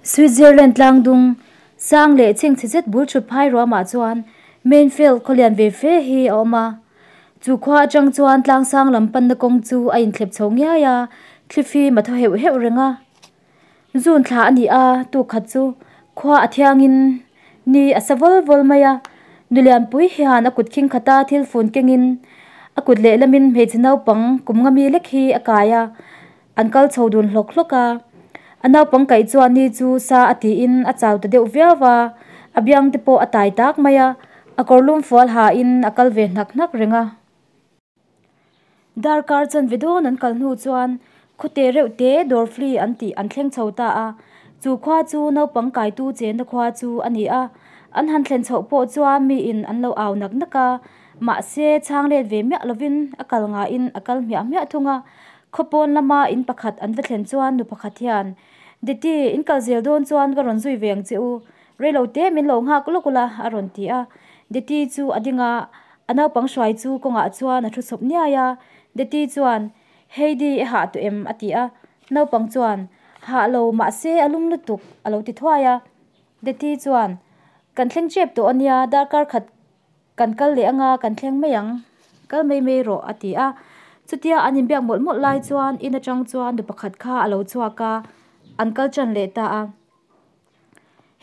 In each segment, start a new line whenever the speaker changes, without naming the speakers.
Switzerland tlangdung sang leh chhingchhe zet bul thut phai ruamah chuan Mainfield khaw lian ve fe hi a awm a. Chu khua atang chuan tlang sang lam panna kawng chu a inthlep chho ngiai a, thlifim a thaw heuh heuh reng a. Zun thla a ni a, tuk khat chu khua a thiangin ni a sa vawl vawl mai a. Nulianpui hian a kut khing khata thil fun kengin a kut lehlamin hmeichhe naupang kum nga mi lek hi a kai a. An kal chho dun hlawk hlawk a, a naupang kaih chuan ni chu sa a tiin a chau ta deuh viau va, a biang te pawh a tai tak mai a, a kawrlum fual hain a kal ve hnak hnak reng a. Darkar chanve dawn an kal hnu chuan khawte reuh te Dorfli an tih an thleng chho ta a, chu khua chu naupang kaitu chenna khua chu a ni a, an han thlen chhoh pawh chuan miin an lo au nak nak a, mahse chhang let ve miah lovin a kal ngaiin a kal hmiah hmiah thung a. Khawpawn lama in pakhat an va thlen chuan nu pakhat hian, Diti, in kal zel dawn chuan ka rawn zui ve ang che u. Reilo te min lo nghak lawk ula, a rawn ti a. Diti chu a ding a, a naupang hruai chu kawngah chuan a thu chawp niai a. Diti chuan, Heidi, i hah tawh em? a ti a. Naupang chuan, Hah lo, mahse a lum lutuk, a lo ti thuai a. Diti chuan, Kan thleng chep tawh a nia, darkar khat Kan kal leh anga kan thleng mai ang, kal mai mai rawh a ti a. Chutia an inbiak mawlh mawlh lai chuan in atang chuan nu pakhat kha a lo chhuak a, an kal tan leh ta a.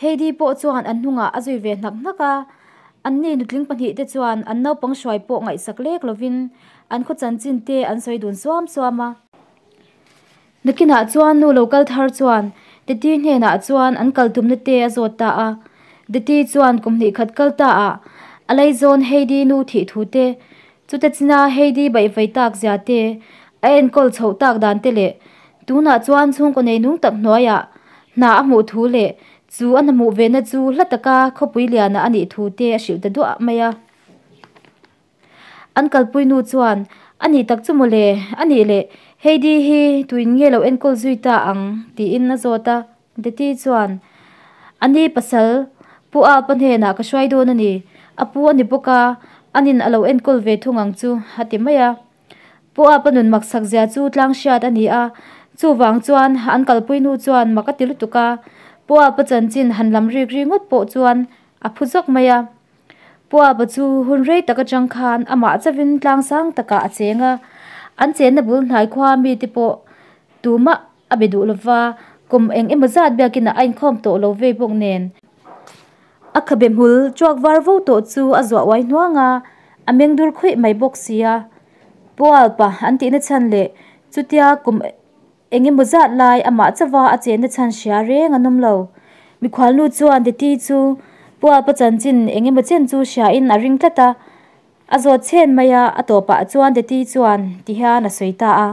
Heidi pawh chuan an hnungah a zui ve hnak hnak a, anni nutling pahnih te chuan an naupang hruai pawh ngaihsak lek lovin an khaw chanchin te an sawi dun suam suam a. Nakinah chuan nu lo kal thar chuan Deti hnenah chuan an kal tumna te a zawt ta a. Deti chuan kum hnih khat kal ta ah a laizawn Heidi nu thih thu te, chute china Heidi baihvai tak zia te, a enkawl chhoh tak dan te leh tunah chuan chhungkaw nei nung tak hnuaiah hna a hmuh thu leh chu a hna hmuh vena chu hla taka khawpui liana a nih thu te a hrilh ta duah mai a. An kalpui nu chuan, A nih tak chu mawle, a nih leh, Heidi hi tuin nge lo enkawl zui ta ang? tiin a zawt a. Deti chuan, A ni pasal, Pu Apa hnenah ka hruai dawn a ni. A pu a ni bawk a, anin a lo enkawl ve thung ang chu, a ti mai a. Pu Apa nun maksak zia chu tlang hriat a ni a, chuvang chuan an kalpui nu chuan mak a ti lutuk a. Pu Apa chanchin han lam rik ri ngawt pawh chuan a phu zawk mai a. Puapa chu hun rei tak atang khan amah chauhin tlang sang takah a cheng a, an chenna bul hnai khua mite pawh tumah a be duh lova, kum eng emaw zat biakinah a inkhawm tawh lo vei bawk nen. A khabe hmul tuak var vo tawh chu a zuah uai hnuang a, a meng dur khuih mai bawk sia. Pualpa an tihna chhan leh chutia kum Eng emaw zat lai amah chauha a chenna chhan hria reng an awm lo. Mikhualnu chuan Deti chu Puapa chanchin eng emaw chen chu hriain a ring tlat a, a zawt chhen mai a, a tawpah chuan Deti chuan ti hian a sawi ta a.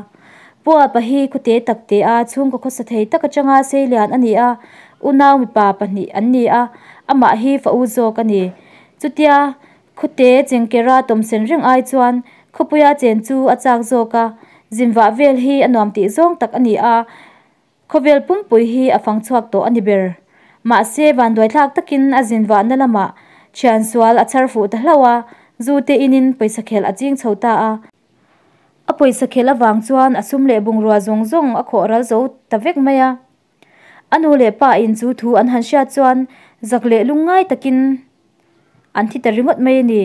Puapa hi khawte tak te a chhungkaw khawsa thei tak atanga seilian a ni a, unau mipa pahnih an ni a, amah hi fa u zawk a ni. Chutia Khawte chengkera tawmsen reng ai chuan khawpuia chen chu a chak zawk a, zinvah vel hi a nuam tih zawng tak a ni a, khawvel pumpui hi a fang chhuak tawh a ni ber. Mahse, vanduaithlak takin a zinvahna lamah thian sual a chhar fuh ta hlauh a, zu te inin pawisa khelh a ching chho ta a. A pawisa khelh avang chuan a sum leh bungrua zawng zawng a khawh ral zo ta vek mai a. A nu leh pa in chu thu an han hriat chuan zak leh lungngai takin an thi ta ringawt mai a ni.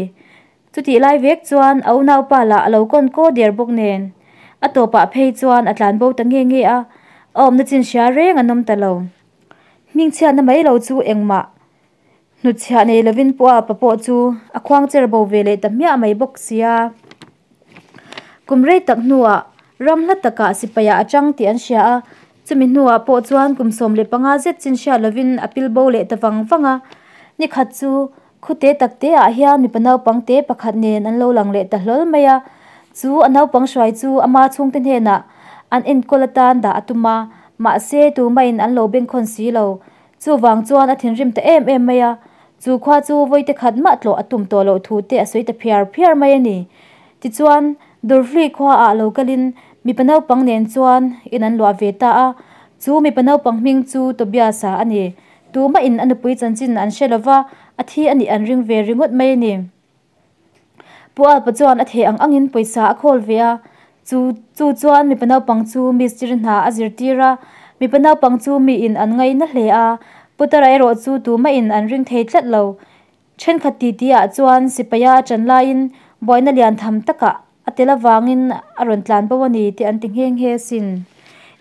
Chutih lai vek chuan a unaupa lah a lo kawn kaw der bawk nen a tawpah phei chuan a tlan bo ta nge nge a, a awmna chin hria reng an awm ta lo. Hmingchhiatna mai lo chu engmah hnutchhiah nei lovin Puapa pawh chu a khuang cher bo ve leh ta hmiah mai bawk sia. Kum rei tak hnuah ram hla takah sipai ah a chang tih an hria a, chumi hnuah pawh chuan kum 15 zet chin hriat lovin a pil bo leh ta vang vang a. Ni khat chu khute tak te ah hian mipa naupang te pakhat nen an lo lang leh ta hlawl mai a, chu a naupang hruai chu ama chhungte hnenah an enkawl atan dah a tum a, mahse tumahin an lo bengkhawn si lo. Chuvang chuan a thinrim ta em em mai a, chu khua chu vawite khat mah tlawh a tum tawh loh thu te a sawi ta phiar phiar mai a ni. Tichuan, Durhlui khua ah lo kalin mipa naupang nen chuan in an luah ve ta a, chu mipa naupang hming chu Tobias-a a ni. Tumah in a nupui chanchin an hre lova, a thi a nih an ring ve ringawt mai a ni. Pu Alpa chuan a theh ang angin pawisa a khawl ve a, chu chu chuan mipa naupang chu mistiri hna a zirtir a, Mipa naupang chu miin an ngaina hle a, Putara erawh chu tumahin an ring thei tlat lo. Thenkhat titi ah chuan sipaia a ṭan laiin buaina lian tham takah a tel avangin a rawn tlan bo a ni tih an ti nghe nghe asin.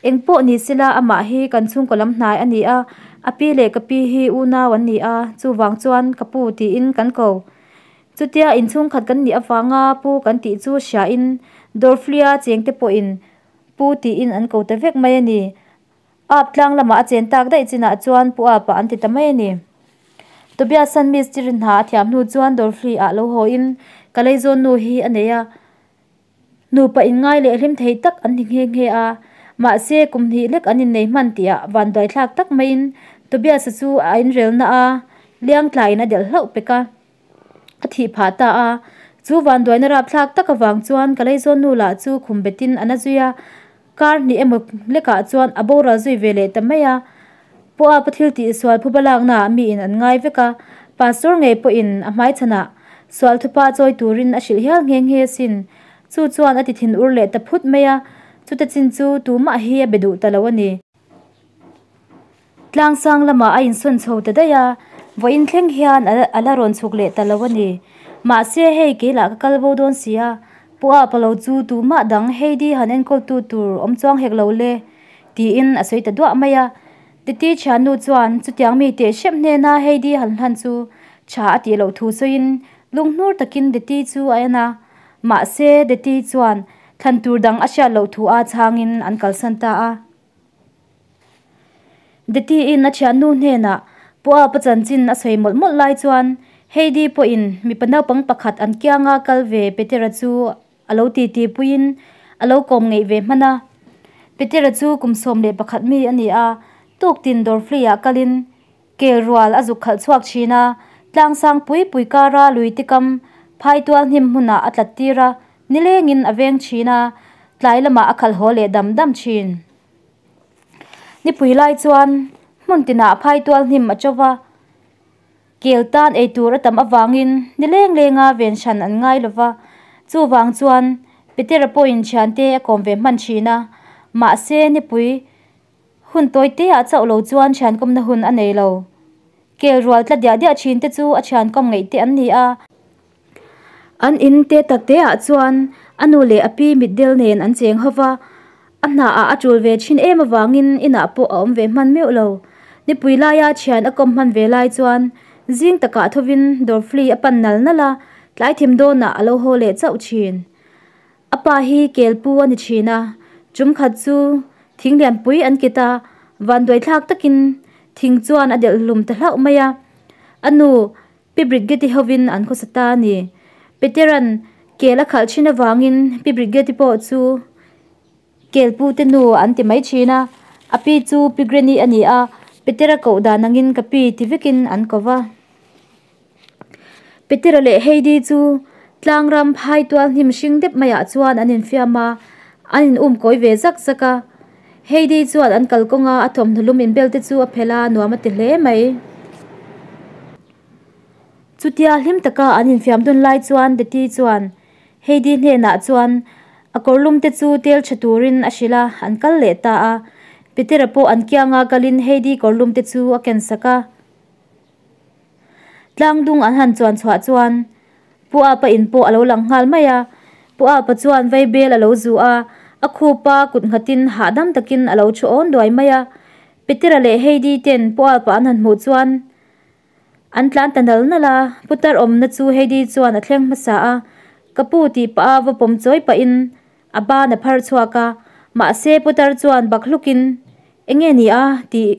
Eng pawh ni sela amah hi kan chhungkaw lam hnai a ni a, a pi leh ka pi hi unau an ni a, chuvang chuan ka pu tiin kan ko. Chutia inchhungkhat kan nih avanga pu kan tih chu hriain Dorflia chengte pawhin pu tiin an ko ta vek mai a ni. Aap tlang lamah a chen tak daih chinah chuan Pu Aapa an ti ta mai a ni. Tobias-a'n mistiri hna a thiam hnu chuan Dorfli ah lo haw in ka leizawn nu hi a nei a, nupa inngai leh hlim thei tak an ni nghe nghe a. Mahse kum hnih lek an innei hman tihah vanduaithlak tak maiin Tobias-a chu a inrelna a liangtlaiin a delh hlauh pek a. A thih phah ta a, chu vanduaina rapthlak tak avang chuan ka leizawn nu lah chu khum betin a na zui a, kar hnih emaw lekah chuan a boral zui ve leh ta mai a. Pawh a pathil tih sual phuba laknaah miin an ngai vek a, pastor ngei pawhin a hmaichhanah sual thupa chawi turin a hrilh hial nghe nghe asin. Chu chuan a ti thin ur leh ta phut mai a, chuta chin chu tumah hi a be duh ta lo a ni. Tlangsang lamah a insawn chho ta daih a, vawiin thleng hian a la rawn chhuk leh ta lo a ni. Mahse hei kei lah ka kal bo dawn si a, Pu Apa lo chu tumah dang Heidi han enkawltu tur awm chuang hek lo le tiin a sawi ta duah mai a. Titi thiannu chuan chutiang mi teh hrep hnena Heidi han hlan chu tha a tih loh thu sawiin lunghnur takin Deti chu a en a. Mahse Deti chuan thlan tur dang a hriat loh thu a chhangin an kalsan ta a. Deti-in a thiannu hnenah Puapa chanchin a sawi mawlh mawlh lai chuan Heidi pawhin mipa naupang pakhat an kianga kal ve Petera chu a lo titi puiin a lo kawm ngeih ve hman a. Petera chu kum 11 mi a ni a, tuktin Dorfley-ah kalin Kel rual a zuk khalh chhuak thin a, tlangsang pui pui kara lui te kam phaitual hnim hmunah a tlat tir a, nilengin a veng thin a, tlai lamah a khalh haw leh dam dam thin. Nipui lai chuan hmun tinah phaitual hnim a cho va, kel tan eitur a tam avangin nileng lenga ven hran an ngai lo va, chuvang chuan Petera pawhin thiante a kawm ve hman thin a, mahse nipui Hun tawi te ah chauh lo chuan thiankawmna hun a nei lo. Kel rual tla diah diah thin te chu a thiankawm ngeih te an ni a. An in te tak te ah chuan a nu leh a pi mitdel nen an cheng ho va, a hna ah a tul ve thin em avangin inah pawh a awm ve hman meuh lo. Nipui laia thian a kawm hman ve lai chuan zing takah thovin Dorfli a pan nal nal a, tlai thim dawnah a lo haw leh chauh thin. A pa hi kelpu a ni thin a, chum khat chu thing lianpui an kit a, vanduaithlak takin thing chuan a delh hlum ta hlauh mai a. A nu Pi Brigeti hovin an khawsa ta a ni. Petera'n kel a khalh thin avangin Pi Brigeti pawh chu kelpu te nu an ti mai thin a, a pi chu Pi Granny a ni a, Petera koh dan angin ka pi ti vekin an ko va. Petera leh Heidi chu tlangram phai tual hnim hring dep maiah chuan an infiam a, an in um kawi ve zak zak a. Heidi chuan an kalkawnga a thawmhnaw lum inbel te chu a phelh a, nuam a ti hle mai. Chutia hlim taka an infiam dun lai chuan Betty chuan Heidi hnenah chuan a kawr lum te chu tel tha turin a hrilh a, an kal leh ta a. Petera pawh an kianga kalin Heidi kawr lum te chu a ken sak a. Tlangdung an han chuan chhuah chuan Pu Apa in pawh a lo lang nghal mai a, Pu Apa chuan vaibel a lo zu a, a khupa kut nghatin hahdam takin a lo thu awn duai mai a. Petera leh Heidi ten Pu Apa an han hmuh chuan an tlan ta nal nal a, putar awmna chu Heidi chuan a thleng hmasa a, Ka pu tih pah a va pawm chawi pahin a ban a phar chhuak a, mahse putar chuan bak hlukin Enge ni a? tih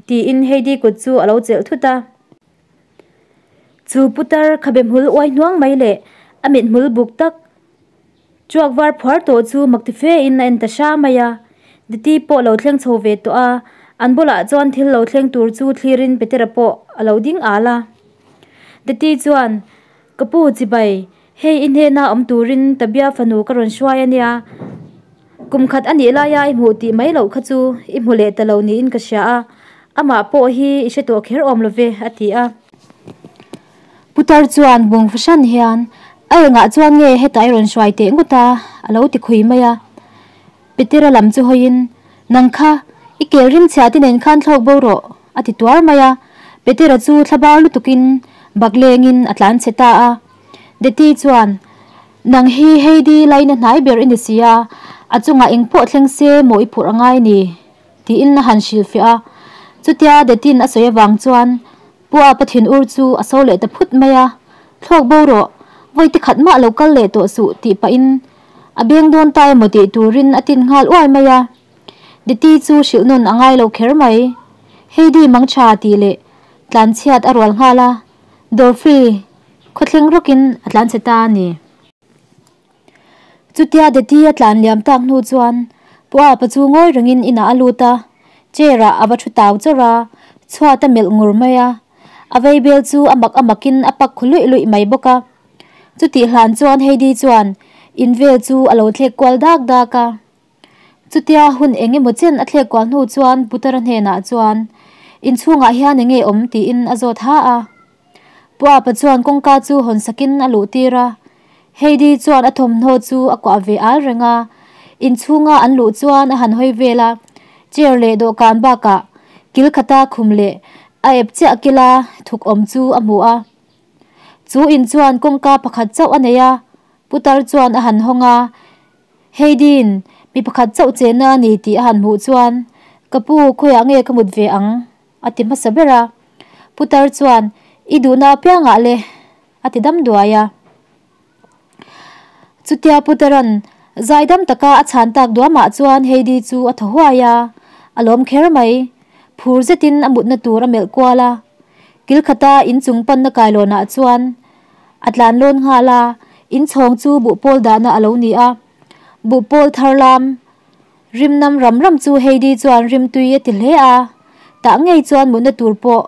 Tiin Heidi kut chu a lo chelh thut a. Chu putar khabe hmul uai hnuang mai leh a mit hmul buk tak chuak var phuar tawh chu mak ti fe in a en ta hra mai a. Diti pawh lo thleng chho ve tawh a, an bulah chuan thil lo thleng tur chu thlirin Petera pawh a lo ding al a. Diti chuan, Ka pu chibai, hei i hnena awm turin Tabia fanu ka rawn hruai a nia. Kum khat a nih laia i hmuh tih mai loh kha chu i hmu leh ta lo niin ka hria a, amah pawh hi i hre tawh kher awm lo ve, a ti a. Putar chuan bung fahran hian, A engah chuan nge hetah i rawn hruai teh ngawt a? a lo ti khui mai a. Petera lam chu hawiin, Nang kha, I kel rimchhia te nen khan thlawk bo rawh, a ti tuar mai a. Petera chu thlabar lutukin bak lengin a tlan chhe ta a. Deti chuan, Nang hi Heidi laina hnai ber i ni si a, a chungah eng pawh thleng se maw i phurh a ngai ni? tiin a han hrilhfiah a. Chutia Detin a sawi avang chuan Pu Apa thinur chu a so leh ta phut mai a, Thlawk bo rawh, vawi ti khat mah lo kal leh tawh suh tih pahin a beng dawn ta emaw tih turin a tin nghal uai mai a. Deti chu hrilh nawn a ngai lo kher mai. Heidi mangtha tih leh tlanchhiat a rual nghal a, Dorphy khawthleng rawkin a tlanchhe ta a ni. Chutia Deti a tlan liam tak hnu chuan Pu Apa chu ngawi rengin inah a lut a, chair ah a va thu tau chawrh a, chhuat a melh ngur mai a. A veibel chu a mak a makin a pak khu luih luih mai bawk a. Chutih hlan chuan Heidi chuan in vel chu a lo thlek kual dak dak a. Chutia hun eng emaw chen a thlek kual hnu chuan Putara hnenah chuan, Inchhungah hian enge awm? tiin a zawt ha a. Pu Apa chuan kawngka chu hawn sakin a luh tir a. Heidi chuan a thawmhnaw chu a kuah ve al reng a. Inchhunga an luh chuan a han hawi vel a, chair leh dawhkan bakah kil khata khum leh a ep chiah kila thuk awm chu a hmu a. Chu in chuan kawngka pakhat chauh a nei a, Putar chuan a han hawng a. Heidi'n mi pakhat chauh chenna a ni tih a han hmuh chuan, Ka pu, khawiah nge ka mut ve ang? a ti hmasa ber a. Putar chuan, I duhna apiangah le, a ti dam duai a. Chutia Putara'n zaidam taka a chhan tak duamah chuan Heidi chu a thaw huai a, a lawm kher mai. Phur zetin a mutna tur a melh kual a. Kil khata inchung panna kailawnah chuan A tlan lawn nghal a, inchhawng chu buhpawl dahna a lo ni a. Buhpawl thar lam rim nam ram ram chu Heidi chuan rim tui a ti hle a, tah ngei chuan mutna tur pawh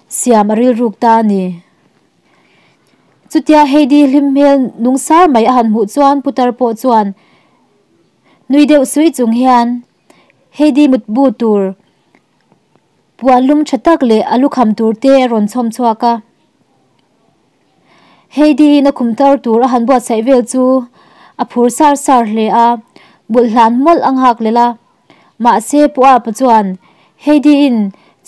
siam a rilruk ta a ni. Chutia Heidi hlim hmel nung sar mai a han hmuh chuan putar pawh chuan nui deuh suih chung hian Heidi mutbu tur Puan lum tha tak leh a lukham tur te a rawn chhawm chhuak a. Heidi-in a khum tar tur a han buatsaih vel chu a phur sar sar hle a, bulh hlan mawlh a nghak lel a. Mahse Puapa chuan Heidi-in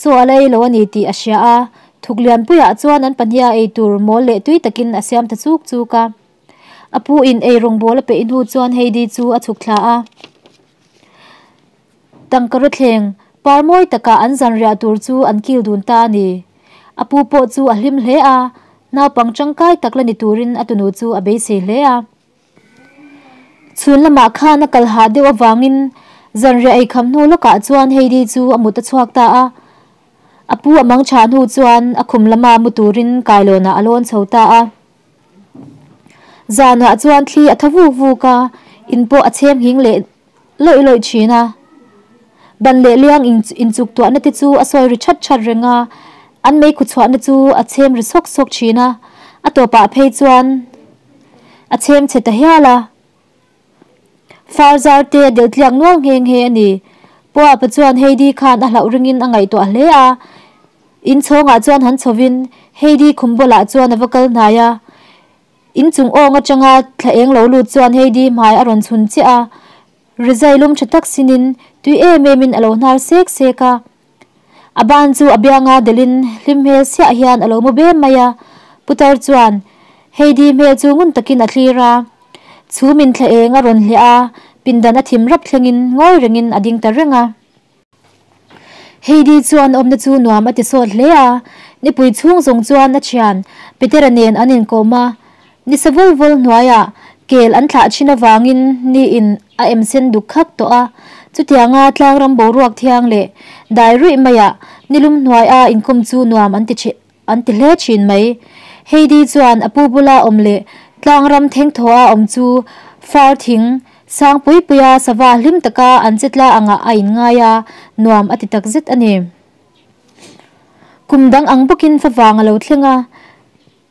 chaw a la ei lo a ni tih a hria a, thuk lianpuiah chuan an pahniha ei tur mawl leh tui takin a siam ta chuk chuk a. A pu in ei rawngbawl a peih hnu chuan Heidi chu a chhuk thla a. Tangkaraw thleng par mawi takah an zanriah tur chu an kil dun ta a ni. A pu pawh chu a hlim hle a, naupang tangkai tak la ni turin a tunu chu a beisei hle a. Chhun lamah khan a kal hah deuh avangin zanriah ei kham hnu lawkah chuan Heidi chu a mut a chhuak ta a. A pu a mang chhah hnu chuan a khum lama mu turin kailawnah a lawn chho ta a. Zanah chuan thli a tha vuk vuk a, in pawh a chhem nghing leh lawih lawih thin a. Ban leh liang inchuk tuahna te chu a sawi ri that that reng a, an meikhu chhuahna chu a chhem ri sawk sawk thin a, a tawpah phei chuan a chhem chhe ta hial a. Far zar te a delh tliak nual nghe nghe a ni. Puapa chuan Heidi khan a hlauh ringin a ngaihtuah hle a, inchhawngah chuan han chhovin Heidi khum bulah chuan a va kal hnai a. In chung awng atanga thla eng lo lut chuan Heidi hmai a rawn chhun chiah a, rizai lum tha tak sinin tui em emin a lo hnar sek sek a. A ban chu a bianga delhin hlim hmel siah hian a lo mu bem mai a. Putar chuan Heidi hmel chu ngun takin a thlir a, chhumin thla eng a rawn hliah a, pindan a thim rap thlengin ngawi rengin a ding ta reng a. Heidi chuan awmna chu nuam a ti sawt hle a, nipui chhung zawng chuan a thian Petera nen an inkawm a, nisa vul vul hnuaiah kel an thlah thin avangin niin a em sen duk khak tawh a, chutianga tlangram boruak thiang leh dai ruih maiah nilum hnuaia inkawm chu nuam an ti An ti hle thin mai. Heidi chuan a pu bula awm leh tlangram thengthaw-a awm chu far thing sang pui puia sava hlim taka an che tla angah a inngai a, nuam a ti tak zet a ni. Kum dang ang bawkin favang a lo thleng a,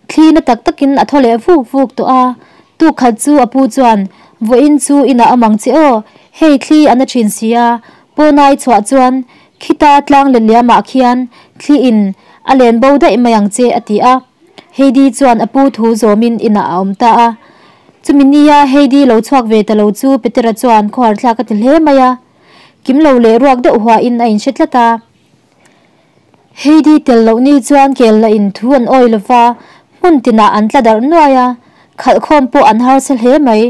thli na tak takin a thaw leh vuk vuk tawh a. Tuk khat chu a pu chuan, Vawiin chu inah awm ang che aw, hei thli a na thin si a, pawnai chhuah chuan Khita tlang let liamah khian thli in a len bo daih mai ang che a ti a. Heidi chuan a pu thu zawmin inah a awm ta a. Chumi nia Heidi lo chhuak ve ta lo chu Petera chuan khawhar thlak a ti hle mai a. Kim lo leh ruak deuh huahin a inhre tlat a. Heidi tel loh ni chuan kel la in thu an awi lo va, hmun tinah an tla darh nuai a, khalh khawm pawh an harsa hle mai.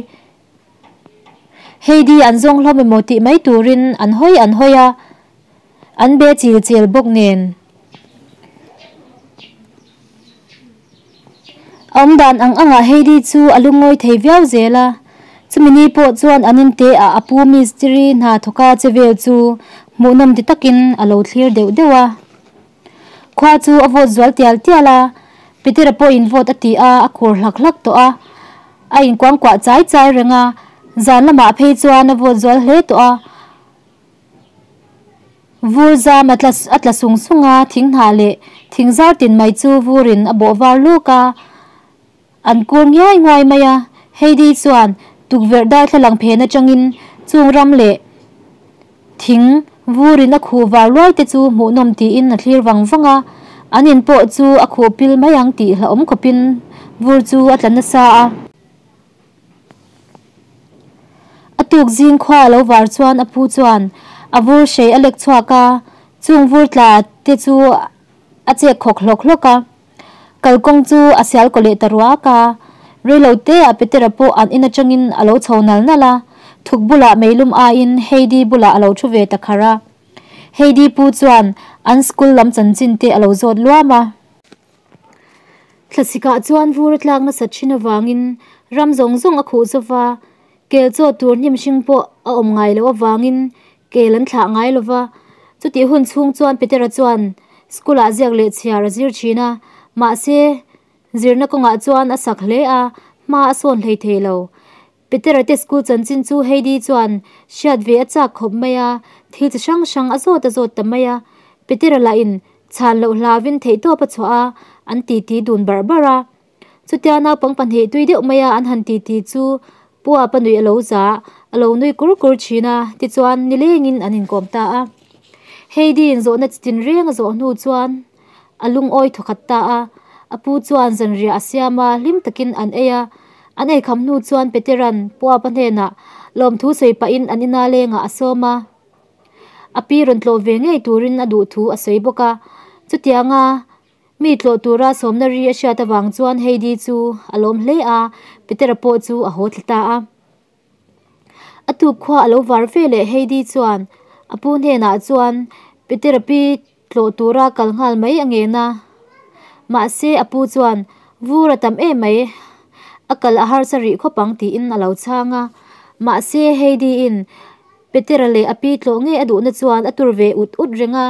Heidi an zawng hlawm emaw tih mai turin an hawi an hawi a, an be chil chel bawk nen. A awm dan ang angah Heidi chu a lungawi thei viau zel a, chumi ni pawh chuan an inte ah a pu mistiri hna thawka che vel chu hmuhnawm ti takin a lo thlir deuh deuh a. Khua chu a vawt zual tial tial a, Petera pawhin vawt a ti a, a khur hlak hlak tawh a, a inkuangkuah chai chai reng a, zan lamah phei chuan a vawt zual hle tawh a. Vur zam a tla a tla sung sung a, thing hnah leh thing zar tin mai chu vurin a bawh var luk a, an kur ngiai nguai mai a. Heidi chuan tukverh darthlalang phen atangin chung ram leh thing vurin a khuh var luai te chu hmuhnawm tiin a thlir vang vang a, an in pawh chu a khuh pil mai ang tih hlauhawm khawpin vur chu a tla nasa a. A tuk zing khua a lo var chuan a pu chuan a vur hrei a lek chhuak a, chung vur tla te chu a chek khawk hlawk hlawk a. Kalkawng chu a sial kaw leh ta ruak a, reilo te ah Petera pawh an in atangin a lo chho nal nal a, thuk bulah meilum aiin Heidi bulah a lo thu ve ta kharh a. Heidi pu chuan an school lam chanchin te a lo zawt luam a. Thlasikah chuan vur a tlak nasat thin avangin ram zawng zawng a khuh zo va, kel chaw tur hnim hring pawh a awm ngai loh avangin kel an thlah ngai lo va. Chutih hun chhung chuan Petera chuan school ah ziak leh chhiar a zir thin a, mahse zirna kawngah chuan a sak hle a, hma a sawn hlei thei lo. Petera te school chanchin chu Heidi chuan hriat ve a chak khawp mai a, thil chi hrang hrang a zawt a zawt ta mai a. Petera lahin chhan loh hlauvin theihtawp a chhuah a, an titi dun barh barh a. Chutia naupang pahnih tui deuh mai a an han titi chu Pu Apa nuih a lo za, a lo nui kur kur thin a, tichuan nilengin an inkawm ta a. Heidi-in zawhna chi tinreng a zawh hnu chuan A lungawi thawkhat ta a, a pu chuan zanriah a siam a, hlim takin an ei a. An eikham hnu chuan Petera'n Puapa hnenah lawmthu sawi pahin an ina lengah a sawm a. A pi rawn tlawh ve ngei turin a duh thu a sawi bawk a. Chutianga mi tlawh tura sawmna ri a hriat avang chuan Heidi chu a lawm hle a, Petera pawh chu a haw thla ta a. A tuk khua a lo var ve leh Heidi chuan a pu hnenah chuan Petera pi Tlawh tura kal nghal mai a ngen a, mahse a pu chuan vur a tam em mai, a kal a harsa rih khawp ang tiin a lo chhang a. Mahse Heidi-in Petera leh a pi tlawh ngei a duhna chuan a tur ve ut ut reng a,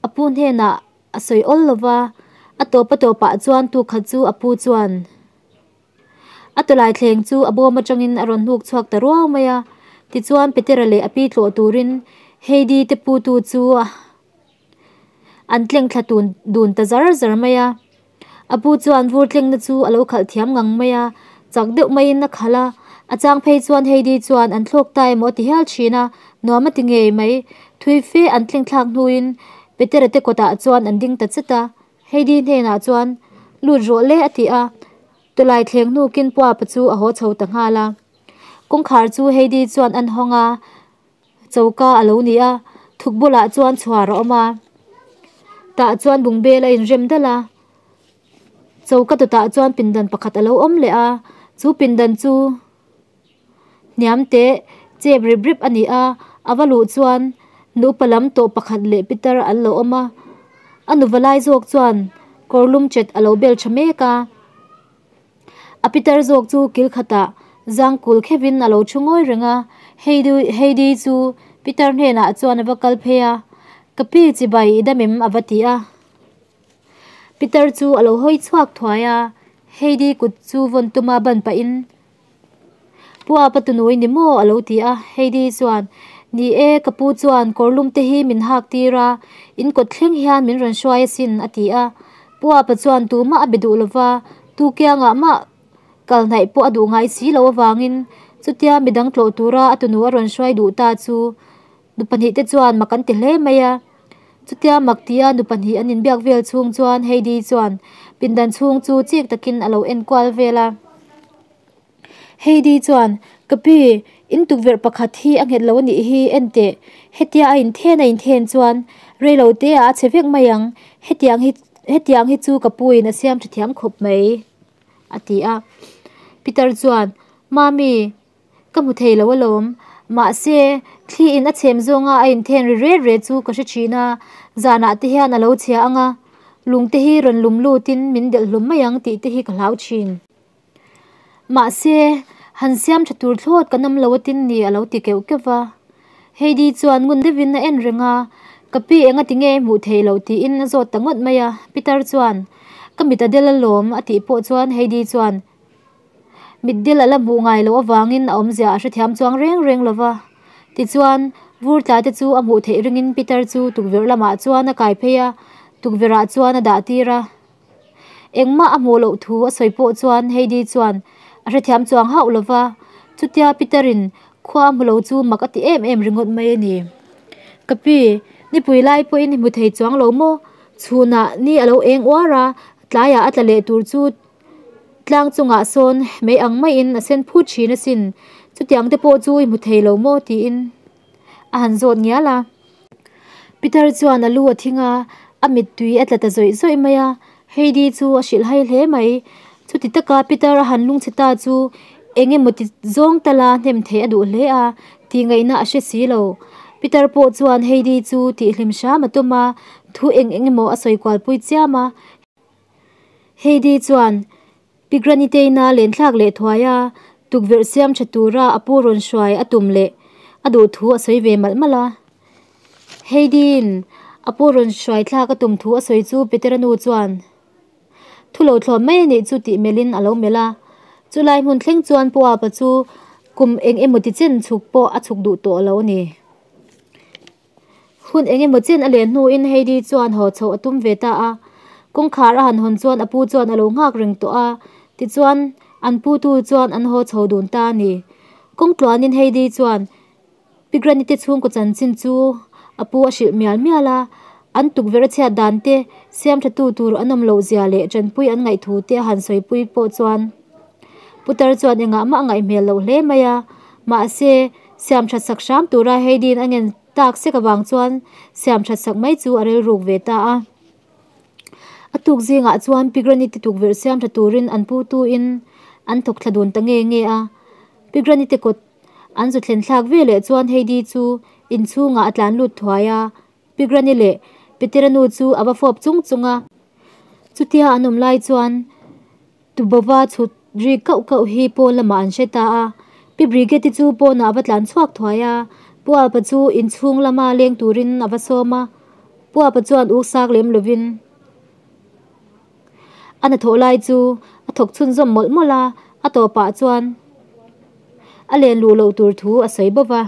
a pu hnenah a sawi awl lo va, a tawp a tawpah chuan tukhat chu a pu chuan A tawlai thleng chu a bawm atangin a rawn hnuk chhuak ta ruau mai a, tichuan Petera leh a pi tlawh turin Heidi te putu chu an tleng thla tun dun ta zar zar mai a. A pu chuan vur tlengna chu a lo khalh thiam ngang mai a, chak deuh maiin a khalh a. A chang phei chuan Heidi chuan an thlawk ta emaw a ti hial thin a, nuam a ti ngei mai. Thui fe an tleng thlak hnuin Petera te kawtah chuan an ding ta chet a. Heidi hnenah chuan, Lut rawh le a ti a. Tawlai thleng hnukin Puapa chu a haw chho ta nghal a. Kawngkhar chu Heidi chuan an hawng a. Choka a lo ni a, thuk bulah chuan chhuar a awm a, tah chuan bungbel a inrem dal a, choka dawtah chuan pindan pakhat a lo awm leh a, chu pindan chu hniam teh chep rip rip a ni a, a va luh chuan nupa lam tawh pakhat leh pitar an lo awm a, a nuva lai zawk chuan kawrlum chet a lo bel tha mek a. A pitar zawk chu kil khatah zang kul khevin a lo thu ngawi reng a, Heidi chu pitar hnenah chuan a va kal phei a, Ka pi chibai i dam em? a va ti a. Pitar chu a lo hawi chhuak thuai a, Heidi kut chu vawn tuma ban pahin, Pu Apa tunui ni maw? a lo ti a, Heidi chuan, Ni e, ka pu chuan kawrlum te hi min hak tir a, in kawt thleng hian min rawn hruai asin, a ti a. Pu Apa chuan tumah a be duh lova, tu kiangah mah kal hnaih pawh a duh ngai si loh avangin chutia midang tlawh tura a tunu a rawn hruai duh ta chu nu pahnih te chuan mak an ti hle mai a. Chutia mak tia nu pahnih an inbiak vel chhung chuan Heidi chuan pindan chhung chu chik takin a lo enkual vel a. Heidi chuan, Ka pi, in tukverh pakhat hi a nghet lo a nih hi, en teh, hetia a inthen a inthen chuan rei lo te ah a chhe vek mai ang, hetiang hi hetiang hi chu ka pu in a siam tha thiam khawp mai, a ti a. Pitar chuan, Mami, Ka hmu thei lo alawm. Mahse, thli in a chhem zawnga a inthen ri ret ret chu ka hre thin a, zanah te hian a lo chhia ang a, lung te hi rawn lum lutin min delh hlum mai ang tih te hi ka hlau thin. Mahse, han siam tha tur thlawt ka nawm lo atin ni a lo ti keuh keuh va. Heidi chuan ngun deuhin a en reng a, Ka pi enga ti nge hmuh theih loh tiin a zawt ta ngawt mai a. Pitar chuan, Ka mit a del alawm a tih pawh chuan Heidi chuan, Mitdel a la hmuh ngai loh avangin a awmzia a hrethiam chuang reng reng lo va. Tichuan, vur tla te chu a hmuh theih ringin Peter chu tukverh lamah chuan a kai phei a, tukverhah chuan a dah tir a. Engmah a hmuh loh thu a sawi pawh chuan Heidi chuan a hrethiam chuang hauh lo va. Chutia Peter-in khua a hmu lo chu mak a ti em em ringawt mai a ni. Ka pi, nipui lai pawhin i hmu thei chuang lo maw? Chhunah ni a lo eng uar a, tlaiah a tla leh tur chu Tlang chungah sawn mei ang maiin a sen phut thin asin, chutiang te pawh chu i hmu thei lo maw tiin a han zawt ngial a. Peter chuan a lu a thing a, a mittui a tla ta zawih zawih mai a, Heidi chu a hrilh hai hle mai. Chuti taka Peter a han lungchhe ta chu eng emaw ti zawng tala hnem theih a duh hle a, tih ngaihna a hre si lo. Peter pawh chuan Heidi chu tihhlim hram a tum a, thu eng eng emaw a sawi kualpui chiam a. Heidi chuan Pi Granny teina len thlak leh thuai a, tukverh siam tha tura a pu rawn hruai a tum leh a duh thu a sawi ve malh malh a. Heidi-in a pu rawn hruai thlak a tum thu a sawi chu Petera nu chuan thu lo thlawm mai a nih chu tih melhin a lo melh a. Chulai hmun thleng chuan Pu Apa chu kum eng emaw ti chen chhuk pawh a chhuk duh tawh lo a ni. Hun eng emaw chen a len hnuin Heidi chuan haw chhoh a tum ve ta a. Kawngkhar a han hawn chuan a pu chuan a lo nghak reng tawh a, tichuan an pu tu chuan an haw chho dun ta a ni. Kawng tluanin Heidi chuan Pi Granny te chhungkaw chanchin chu a pu a hrilh mial mial a, an tukverh a chhiat dan te, siam tha tu tur an awm loh zia leh tanpui an ngaih thu te a han sawipui pawh chuan Putar chuan engah mah a ngaih hmel loh hle mai a, mahse siam that sak hram tura Heidi-in a ngen tak sek avang chuan siam that sak mai chu a rilruk ve ta a. A tuk zingah chuan Pi Granny te tukverh siam tha turin an pu tuin an thawk thla dun ta nge nge a. Pi Granny te kawt an zu thlen thlak veleh chuan Heidi chu inchhungah a tlan lut thuai a. Pi Granny leh Petera nu chu a va fawp chung chung a. Chutia an awm lai chuan Tubova chhut ri kauh kauh hi pawn lamah an hre ta a. Pi Brigade-i chu pawnah a va tlan chhuak thuai a. Pu Alpa chu inchhung lama leng turin a va sawm a. Pu Alpa chuan uk sak lem lovin a hnathawh lai chu a thawk chhunzawm mawlh mawlh a, a tawpah chuan a len luh loh tur thu a sawi bawk a.